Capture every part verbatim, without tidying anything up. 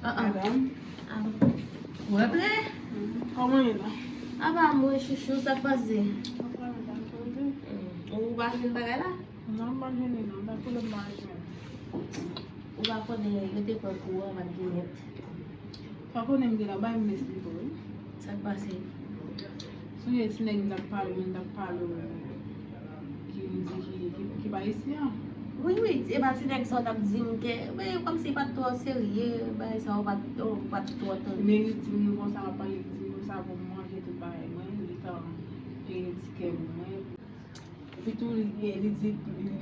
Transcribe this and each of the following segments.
Ah, ah. Madanm. Ah. Ou rantre? Mhm. Kòman ye la? Apa mwen chouchou, sa k pase? Apa madanm, kòman ye? Hmm. Ou pa jwenn bagay la? Non, m pa jwenn li non, men pou lè m pa jwenn. Ou pa konnen yo te pran kou an, pa t gen nèt. Sa konnen m te la bay m mesli tou wi. Sa k pase? Sonje ti nèg m t ap pale w, m t ap pale w, ki m di ki, ki, ki pa isi an. Wi, wi, e pa ti nèg sa w t ap di m ke, men kòmsi pa t twò serye, bagay sa w pa t, w pa t twò tande. Men li di m konsa, m ap pale, li di m konsa pou m manje tout bagay mwen, li gentan peye tikè pou mwen. Epi tou, li, li di,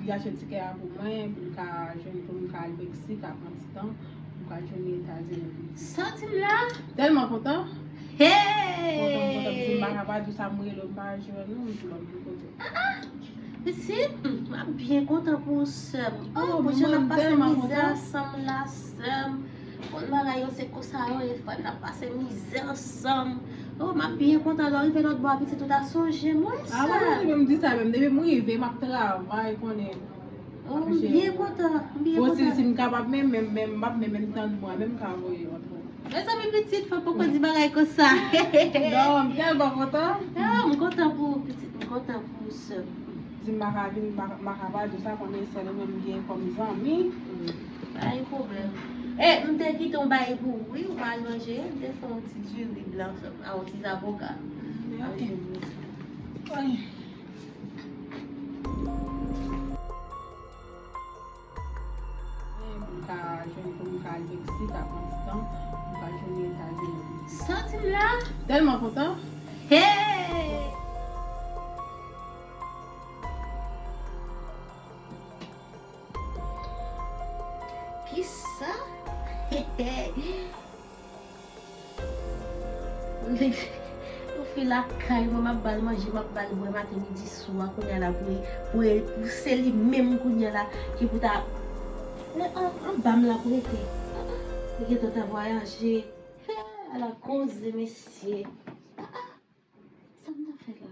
li achte tikè a pou mwen, pou li ka jwenn, pou m ka al Meksik, a pran ti tan, pou m ka jwenn li Etazini. Santi m la? Tèlman kontan. Hey! Kontan, m kontan, m di m pa ka pa di w sa, m rele w, m pa jwenn ou, m di w m ap vin kote w. Ah, ah! Pitit, m ap byen kontan pou ou, sè m. Oh, oh, pou jan n ap pase mizè ansanm la, sè m. Konn bagay yo se konsa yo ye, frè m, n ap pase mizè ansanm. Oh, m ap byen kontan lè w rive lòt bò a, pitit, ou ta sonje m, wi, sè. Ah, mwen menm, m di sa menm, depi m rive, m ap travay, konnen. Oh, m byen kontan, m byen kontan. Bon, si, si m kapab menm, menm, menm, m ap menm, menm tann mwen, menm ka voye yon twò. Mezanmi, pitit, fò poko di bagay konsa. Non, m tèlman kontan. Ah, m kontan pou ou, pitit, m kontan pou ou, sè m. Di m pa ka vin, m pa, m pa ka pa di sa, konnen sèl ou menm m gen kòm zanmi. Mm. Pa gen pwoblèm. E, m te kite yon bagay pou ou, wi, ou pa al manje, m te fè yon ti diri blan, a, yon ti zavoka. Ok. Ay. Pou m ka jwenn, pou m ka al Meksik, a pran ti tan, pou m ka jwenn Etazini. Santi m la? Tèlman kontan. Hey! Kisa? Yon fi lakay mwen, m ap ba l manje, m ap ba l bwè maten, midi, swa, kounye a la pou, pou, pou se li menm kounye a la ki pou ta, men an, anba m la pou rete. Ah, ah, li gentan ta vwayaje. He, ala koze, mesye. Ah, ah. Sa m ta fè la?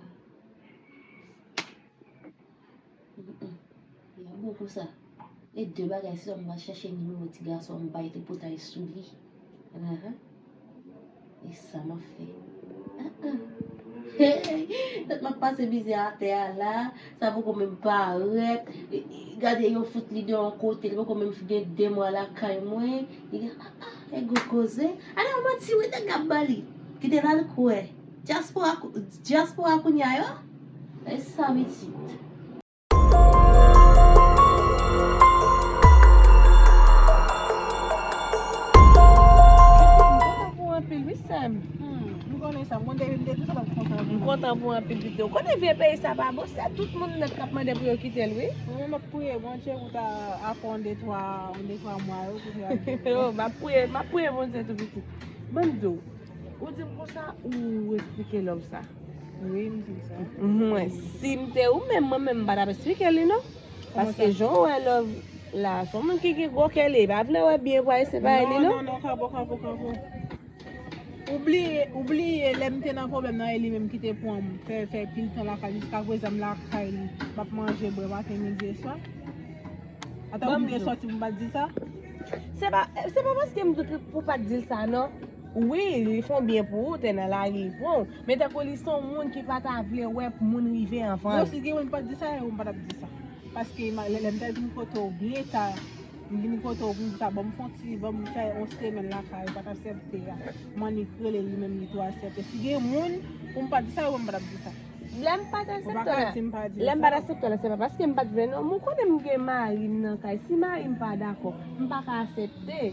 Mm, mm. Li bon konsa. E de bagay, se m va chache nimewo ti gason an, m bay tripotay sou li. Ahan. E sa m ap fè? Ah, ah. Hey! Tèt m ap pase mizè atè a la. Sa poko menm parèt. E, e, gade yo fout li de yon kote. Li poko menm gen de mwa lakay mwen. Li gen, ah, ah, e gwo koze. Ale, yon manti wi, nèg ap ba li. Kite l al kwè. Dyaspora, dyaspora kounye a yo, e sa pitit. M kontan pou anpil, wi, sè m. Hmm, m konnen sa. M konn depi m te di sa, m kontan pou anpil. M kontan pou anpil, pitit. Ou konnen vye peyi sa pa bon, se tout moun nèt k ap mande pou yo kite l, wi. Mwen menm, m ap priye Bondye pou ta apre yon de twa, yon de twa mwa yo, pou te al gen. Yo, m ap priye, m ap priye Bondye tou, pitit. Ban m di w, Ou di m konsa, ou esplike love sa. Wi, m di l sa. Mwen, si m te ou menm, mwen menm, m pa t ap esplike li, non. Paske jan w wè love la, se yon moun ki gen gwo kè li, li pa vle wè byen pou Ayisyen pa li, non. Non, non, non, kanpo, kanpo, kanpo. Ou bliye, ou bliye, lè m te nan pwoblèm nan, e li menm ki te pran m, fè, fè pil tan lakay, jiskaprezan m lakay li, m ap manje, bwè maten, midi e swa. Atò, ou te sòti pou m pa t di sa? Se pa, se pa paske m di w pou w pa t di l sa, non. Wi, li fè yon byen pou ou, te nan lari, li pran w. Men tankou li se yon moun ki pa ta vle wè moun rive anvan l. Bon, si gen moun m pa t di sa, e ou m pa t ap di sa. Paske lè, lè m te vin kote w byen ta, m vin kote w pou m di sa, ban m fè yon ti, ban m fè yon semèn lakay, ou pa t aksepte a. M annik rele li menm, li tou aksepte. Si gen moun pou m pa t di sa, e ou m pa t ap di sa. Lè m pa t aksepte w la, lè m pa t aksepte w la, se pa paske m pa t vle non. Mwen konnen m gen mari m nan kay. Si mari m pa dakò, m pa ka aksepte.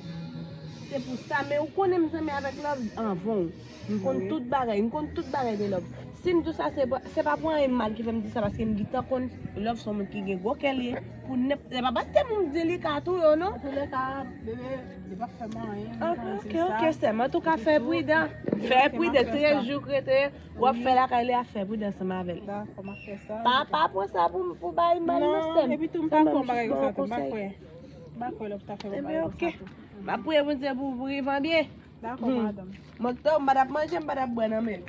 Se pou sa, men ou konnen m zanmi avèk love anvan w. M konn tout bagay, m konn tout bagay de love. Si m di w sa, se pa, se pa pou anyen mal ki fè m di sa, paske m gentan konn love se yon moun ki gen gwo kè li ye. Pou nenp-, se pa paske moun di li ka touye w non. Antoulèka, bebe, li p ap fè m anyen, m konnen se sa. Ok, ok, sè m. Antouka, fè pridan. Fè pridan, trèz jou k rete. W ap fè lakay li a, fè pridan ansanm avè l. Dakò, m ap fè sa. Pa, pa pran sa pou, pou bay mal non, sè m. Non, epi tou m pa kwè yon bagay konsa tou, m pa kwè. M pa kwè lè w ta fè yon bagay konsa tou. M ap priye Bondye pou, pou rive an byen. Dakò, madanm. Mwen tou, m pa t ap manje, m pa t ap bwè nan men l.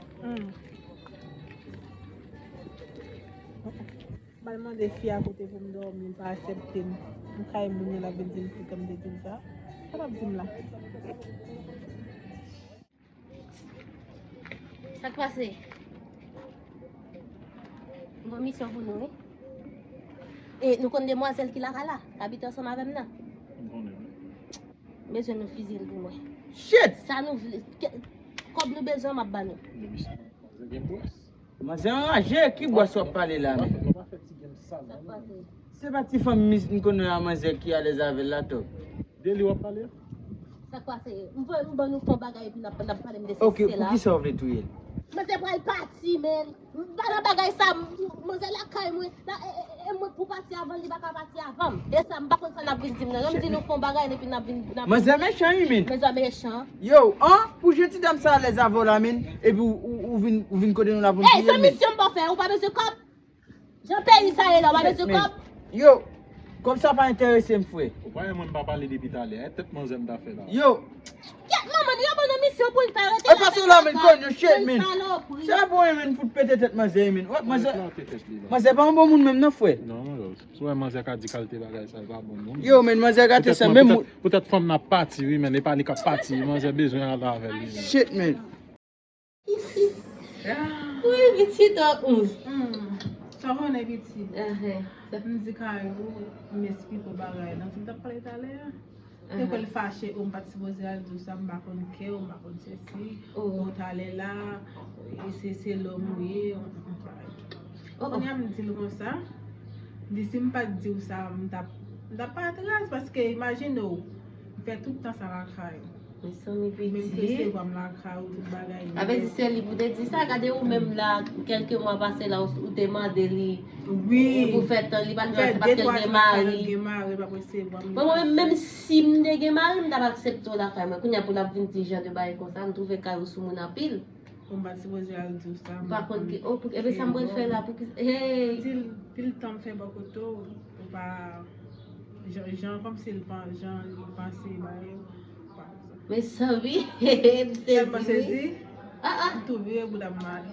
M al mande fi a kote pou m dòmi, li pa aksepte m. M kay moun nan, l ap vin di m tout tan m te di l sa. Sa w ap di m la? Sa k pase? M gen misyon pou nou, wi. E nou konn demwazèl ki lakay la, k abite ansanm avè m nan? M konnen, wi. M bezwen nou fizye l pou mwen. Shit! Sa nou vle, ke, kòb nou bezwen, m ap ba nou. Manzè gen bwès. Manzè anraje, ki bwès w ap pale la, men? Sa k pase? Se pa ti fanm mis-, m konnen a manzè ki alèz avè l la, tòp. De li w ap pale? Sa k pase? M vle m ban nou fon bagay epi n ap, n ap pale m de sesi sela. Ok, poukisa w vle touye l? Manzè pral pati, men. M pa nan bagay sa, m, manzè lakay mwen. La, e, e, e mwen k pou pati avan l, li pa ka pati avan m. E sa, m pa konn sa n ap vin di m nan. Lè m di nou fon bagay, epi n ap vin, n ap... Manzè mechan, wi, men. Manzè mechan. Yo, an, pou jan ti dam sa alèz avè w la, men, epi w, ou, ou vin, ou vin kote nou la pou n touye l, men. Ey, se misyon m ba w fè, ou pa bezwen kòb? Jan peyi sa ye la, w pa bezwen kòb? Yo, kòb sa pa enterese m, frè. Ou pa wè mwen m pa pale depi talè, e tèt manzè m ta fè la. Yo. Kèt manman, nou yo ban nou misyon pou n fè, rete la. E pase w la, men, konn yo, shit, men. Salopri. Se pa pou w, men, fout pete tèt manzè, men. Wè, manzè, manzè pa yon bon moun menm, non, frè. Non, yo. Si w wè manzè ka di kalite bagay sa, e pa bon moun. Yo, men, manzè gate sa, menm. Poutèt fanm nan ap pati, wi, men, e pa li k ap pati, manzè bezwen ale avè l, wi, men. Shit, men. Wi, pitit, oh, mm. Hmm. Sa w konnen, pitit? Ahè. M di Kayou, m esplike w bagay nan. Ti m t ap pale talè a. Ahè. Dekwè l fache, oh, m pa t sipoze al di w sa, m pa konn kè w, m pa konn sesi. Oh. Bon, talè la, e se, se lòm ou ye, oh, oh, oh. Kounye a m di l konsa, m di si m pa t di w sa, m t ap, m t ap pa t raz, paske imajine w, m fè tout tan sa lakay ou. Mezanmi, pitit. Menm ke se vwa m lakay ou, tout bagay. Sa vle di se li pou te di sa, gade ou menm la, kèlke mwa pase la, ou, ou te mande li, wi, pou fè tan, li pa t vle paske l gen mari. Gen mari, l pa resevwa m. Mwen, mwen menm, menm si m te gen mari, m t ap aksepte w lakay mwen. Kounye a pou l ap vin di jan de bagay konsa, m twouve Kayou sou moun anpil. Ou pa t sipoze al di w sa. M pa konn ki, oh, pou, epi sa m pral fè la, pou ki, hey! Di l, pil tan m fè bò kote w, ou pa, jan, jan kòmsi l pa, jan li panse ba yo, pa sa. Mezanmi, m sezi. Tèlman sezi, ah, ah, m tou vire bouda m mal.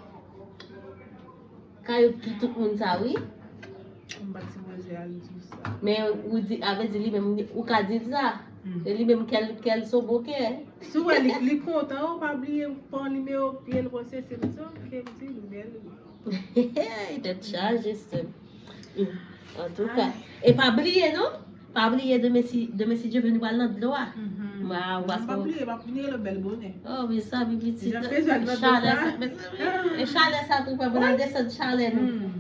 Kayou ki tout moun sa, wi. M pa t sipoze al di w sa. Men ou di, avè di li menm, ou ka di l sa. Hmm. E li menm kè l, kè l sou bokè. Si w wè li, li kontan, ou pa bliye pran nimewo pye l, pran sesi l, se ok, m di l bèl, wi. Tèt chaje, sè m. Antouka. Ay. E pa bliye, non? Pa bliye, demen si, demen si Dye vle, nou pral nan dlo a. Mhm. Waw, non, pa bliye, pa bliye le bèl bonè. Oh, mezanmi, pitit. Chalè sa, mezanmi. E chalè sa tou fè pou n al desann chalè nou. Hmm.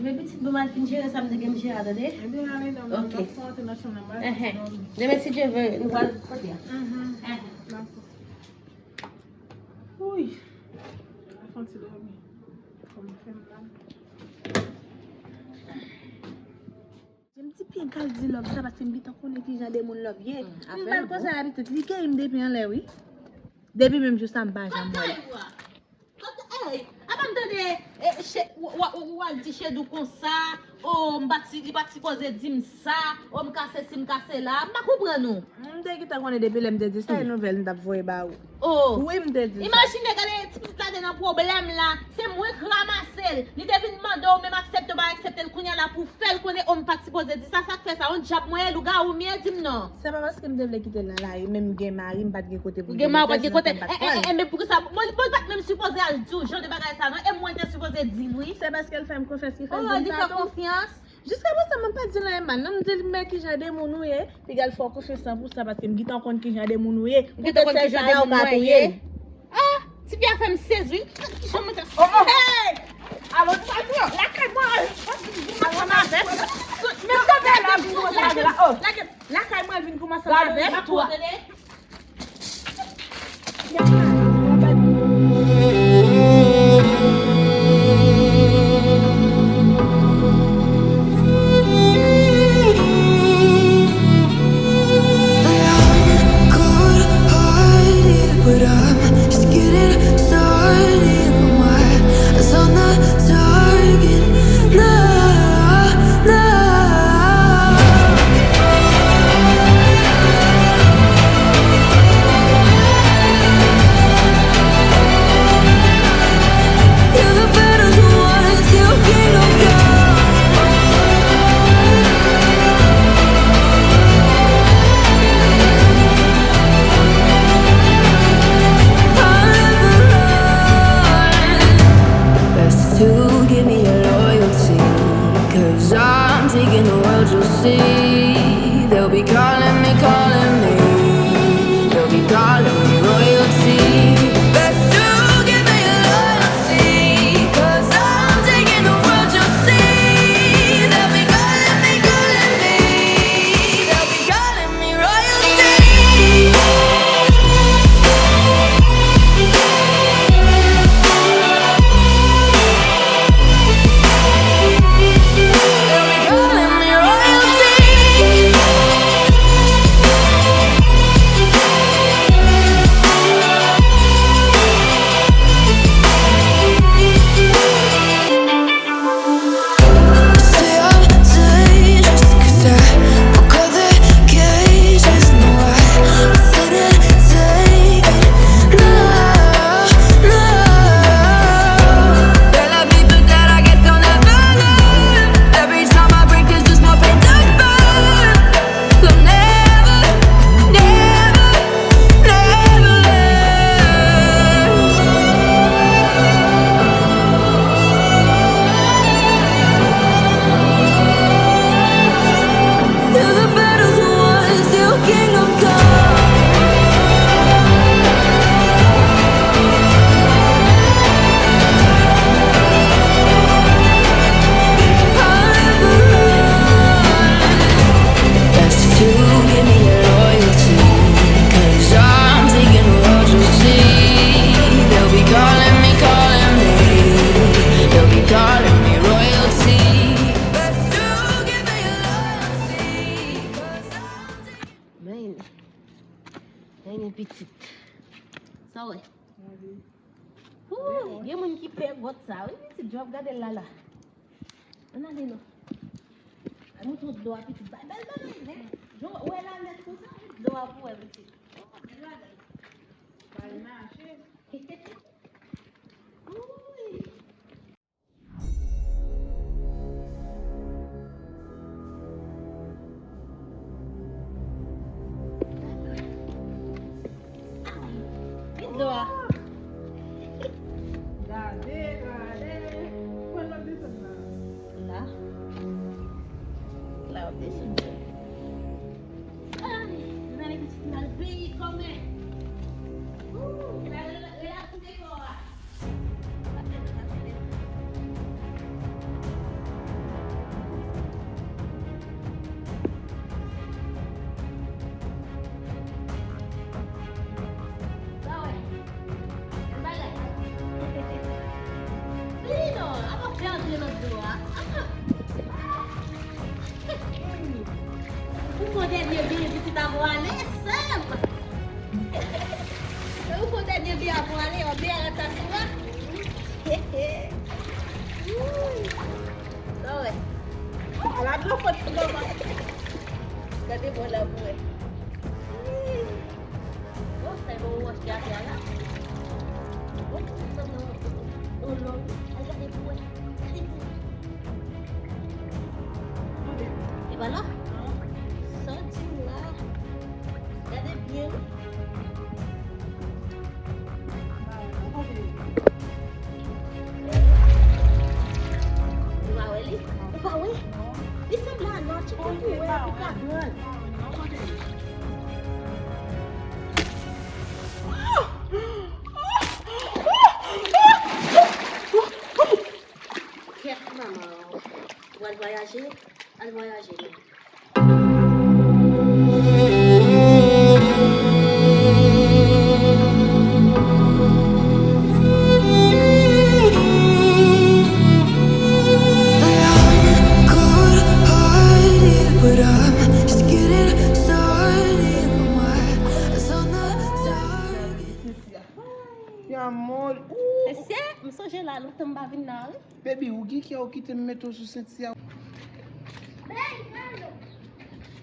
Men pitit, bon, m al fin jere sa m te gen m jere a, tande? Ebyen, ale non, m ap fè antre nan chanm nan, m al fè ti dòmi. Demen si Dye vle, nou pral kote a. Mhm. Dakò. Wouy. Al fè yon ti dòmi. Kòm fè m mal. Jan m di pye kal di lòv sa, paske m gentan konnen ki jan de moun lòv ye. M ba l konsèy abitid, li keyi m depi anlè, wi. Depi menm jou sa, m pa janm wè l. Kote, ey, apa m tande, eh, che-, w, w, w al di Chedou konsa, oh, m pa t si, li pa t sipoze di m sa, oh, m ka sesi, m ka sela, m pa konprann ou. M te gentan konnen depi lè m te di sa, e nouvèl m t ap voye ba ou. Oh. Wi, m te di sa. Imajine, gade ti pitit la te nan pwoblèm la, se mwen k ranmase l. Li te vin mande w, men m aksepte w pa aksepte l, kounye a la pou w fè l konnen, oh, m pa t sipoze di sa, sa k fè sa, yon dyab mwen ye, lougawou m ye, di m non. Se pa paske m te vle kite l nan lari, men m gen mari, m pa t gen kote pou l te rete, gen mari, w pa t gen kote. Eh, eh, eh, men poukisa, bon, bon, li pa t menm sipoze al di w jan de bagay sa non, e mwen te sipoze di l wi. Se paske l fè m konfyans ki fè l di m sa tou. Oh, li fè konfyans. Jiskaprezan, mwen pa di l anyen mal non, m di l men kijan de moun ou ye, piga l fè w konfyans san pou san, paske m gentan konn kijan de moun ou ye. Poutèt sèl sa la, ou ka touye m. Ah, ti fi a fè m sezi wi. Kijan mwen te... Oh, oh. Hey! Alò, sa yo, lakay mwen, al vin kòmanse avè m. Men sa fè la, vin kòmanse avè la. Oh. Lakay mwen, al vin kòmanse avè m. But I'm just getting started. Put my eyes on the target. No, no. I'm taking the world, you'll see. They'll be calling me, calling me. They'll be calling me royalty. Best to give me your loyalty. 'Cause I'm taking the world, you'll see. They'll be calling me, calling me. They'll be calling me royalty. Best to give me your loyalty, 'cause I'm taking the world, you'll see. They'll be calling me, calling me. They'll be calling me royalty. Best to give me your loyalty, 'cause I'm taking Men, men gen pitit. Sa w wè? Ooh, gen moun ki pè gwòt sa wi, pitit. Jòb, gade l la la. Ann ale non. Ann montre w dlo a, pitit. Bay bèl bagay, men. Jòb, ou wè la nèt konsa, dlo a pou wè, pitit. Oh, bèl bagay. Bay mache. Ooh. Gade, gade. Pran lòt desann la. La. La, w ap desann sa. Ay, nou ale pitit, nou al peyi kòmè. Ooh, nou al relax dekò a. Ou fè dènye byen pitit avan ale, sè m. Ou fè dènye byen avan ale, yon byen ratasou a. Sa w wè. Ala dlo fòt pou kòman. Gade bò la pou wè. Bon, sa e bon wòch gate a la. Bon, sa nan yon lòt. Al gade pou wè. Gade pou wè. E pa la? Sòti la. Gade byen wi. Ou pa wè li? Ou pa wè? Li sanble a nòt, ou konn pou wè, ou ka pran. Kèt manman, ou pral vwayaje? Al vwayaje non. Mi amor, uh. Mesye, m sonje la lontan m pa vin la wi. Baby, ou gen kè ou kite m mete w sou senti a.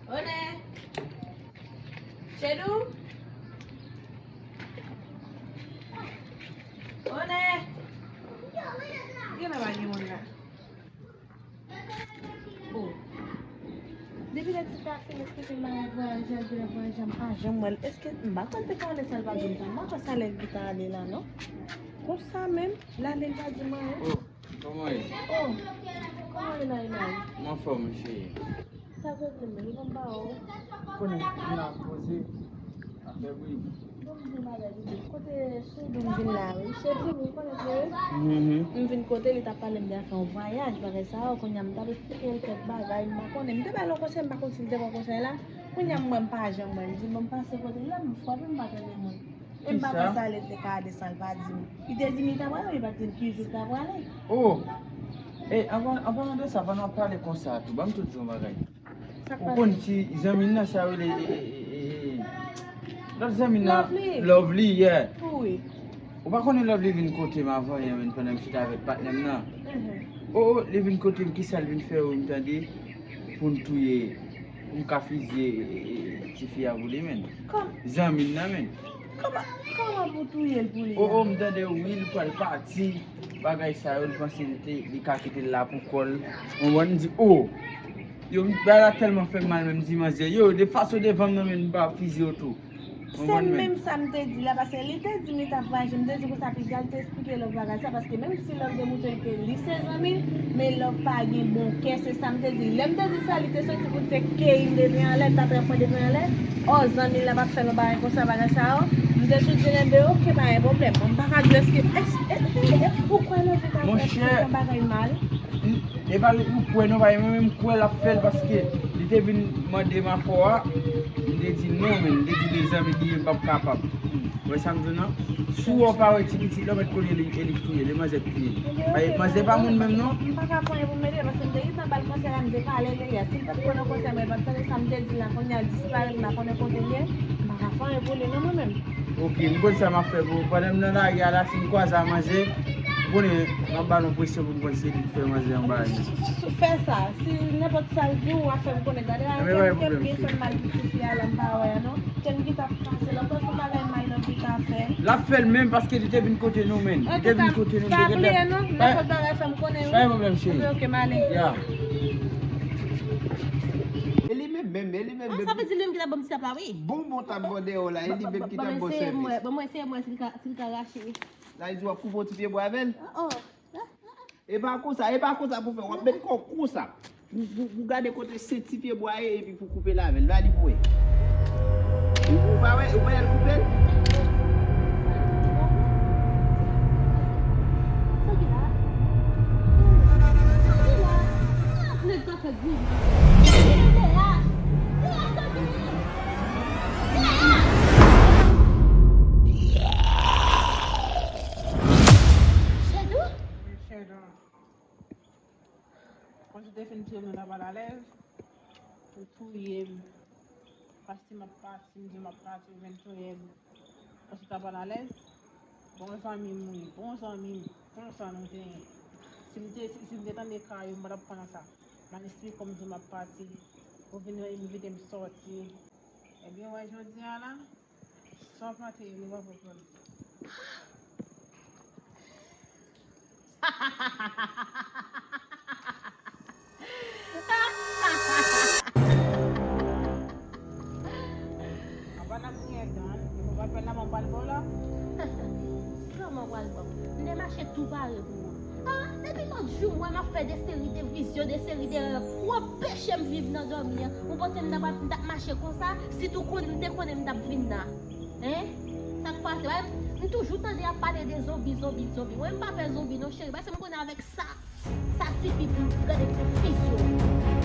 One. Chedou. One. Gen la pa gen moun la. Oh. Depi lè ti kase m eskize m malad vwayaje, al vwayaje, m pa janm wè l. Èske m pa konn te ka ale sa l pa di m sa? M pa kwè sa lè l te ka ale la non. Konsa menm, l ale l pa di m anyen. Oh, kòman ye? Oh. Mwen anfòm, cheri. Sa k regle m, li konn pa wè w. Konnen m la poze, afè bri. Bon, m di bagay, li di, kote sou do m vin la, wi. Cheri, m konnen ke m vin kote li t ap pale m de afè yon vwayaj, bagay sa yo, kounye a m t ap eksplike l kèk bagay, m pa konnen. M te ba l yon konsèy, m pa konn si l te pran konsèy la. Kounye a m wè m pa janm wè l, m di, bon, m pase kote l la, m frape, m pa tande moun. E m pa konn sa li te ka desann pa di m. Li te di m li ta prale, li pa t di m ki jou l ta prale. Oh! E, anvan, anvan de sa, pandan w ap pale konsa tou, ban m tou di w yon bagay. Ou konn ti zanmi n nan sa rele, e, e, e, e, lòt zanmi n nan, Lovely. Lovely, yeah. Wi. Ou pa konnen Lovely vin kote m avan yè, menm pandan m chita avèk patnè m nan. Oh, oh, li vin kote m, kisa l vin fè, wi, m tande, pou n touye, pou m ka fizye, e, e, e, tifi a pou li, menn. Zanmi n nan, menn. Kòman, kòman pou touye l pou li? Oh, oh, m tande wi, li pral pati. Bagay sa yo, li panse li te, li ka kite l la pou kò l. Ou konprann? M di, oh! Yo, bagay la tèlman fè m mal, menm di manzè. Yo, de fason devan m nan, menm m pa fizye yo tou. Se menm sa m te di la, paske li te di m li t ap vwayaje, m te di konsa, piga l te eksplike Love bagay sa, paske menm si Love te moutre l ke li se zanmi l, men Love pa gen bon kè, se sa m te di. Lè m te di sa, li te soti pou l te keyi m depi anlè, l t ap pran depi anlè. Oh, zanmi l la p ap fè l yon bagay konsa, bagay sa yo. M te sou di l, enben, oke, pa gen pwoblèm. Mwen m pa ka di èske, èske, èske, èske ou kwè Love ta fè yon bagay mal? E pa li pou kwè non, pa mwen menm m kwè l ap fè l paske li te vin mande m akò a, m te di non, men m te di de zanmi li ye, m p ap kapab. Ou wè sa m di w nan? Si w wè w pa wè ti pitit la, w mèt konnen li, e li k touye l, e manzè k touye l. Paske manzè pa moun menm non. M pa ka fè anyen pou m ede l, paske m te gentan ba l konsèy la, m te pale de li a. Si l pa t pran nan konsèy mwen, li pa t tande sa m te di l la, kounye a l disparèt, m pa konnen kote l ye, m pa ka fè anyen pou li non mwen menm. Ok, m konn sa m ap fè pou ou. Pandan m nan lari a la, si m kwaze a manzè, ou konnen m ap ba l yon presyon pou m konn se li k fè manzè yon bagay. Fè sa. Si nenpòt sa l di w, w a fè m konnen. Gade la, kè m, kè m gen fè m mal pou tifi a la, m pa wè a non. Kè m ki t ap pase la, ou panse yon bagay mal nan vi ka fè? L ap fè l menm paske li te vin kote nou, menn. Li te vin kote nou, li te gentan. Pa bliye non, nenpòt bagay fè m konnen wi. Pa gen pwoblèm, cheri. Ok, ok, m ale. Ya. E li menm, menm, e li menm. Ah, sa vle di li menm ki t ap ban m ti tap la, wi. Bon, bon tap bò dèyè w la, e li menm ki t ap ba w sèvis. Bon, mwen eseye m wè si l ka, si l ka rache. La, li di w ap koupe yon ti pye bwa avè l? Oh, oh. E pa konsa, e pa konsa pou fè. W ap met kò w konsa. Pou, pou, pou gade kote senti pye bwa ye, epi pou koupe l avè l. Va li pou wè. Ou, ou pa wè, ou pa wè l koupe l? Sa ki la? Sa ki la? Ah, nèg sa fè gwo. Lea! Lea, sa ki la? Lea! Shadow? Shadow. Panse w te fin touye m, nou ta pral alèz. Ou touye m. Paske m ap pati, m di m ap pati, ou vin touye m. Panse w ta pral alèz. Bon zanmi m, wi, bon zanmi m. Konsa nou te ye. Si m te, si, si m te tande kay ou, m pa t ap pran nan sa. M al esplike w, m di w m ap pati. Ou vin envite m sòti. Ebyen, wè jodi a la, sa w plante yo, nou pa pran pran. Apa n ap griyen dan, e pou pa pèl la, mwen pral ba w la. Kòman w pral ba m? M te mache tou pare pou ou. Ah, depi lòt jou, m wè m ap fè de seri de vizyon, de seri de rèv. Ou anpeche m viv nan dòmi an. Ou panse m t ap, m t ap mache konsa? Si tou konnen, m te konnen m t ap vin la. Hein? Sa k pase? Wè, m toujou tande y ap pale de zonbi, zonbi, zonbi. Mwen, m pa pè zonbi non, cheri. Paske m konnen avèk sa, sa sifi pou m gade pou fizye w.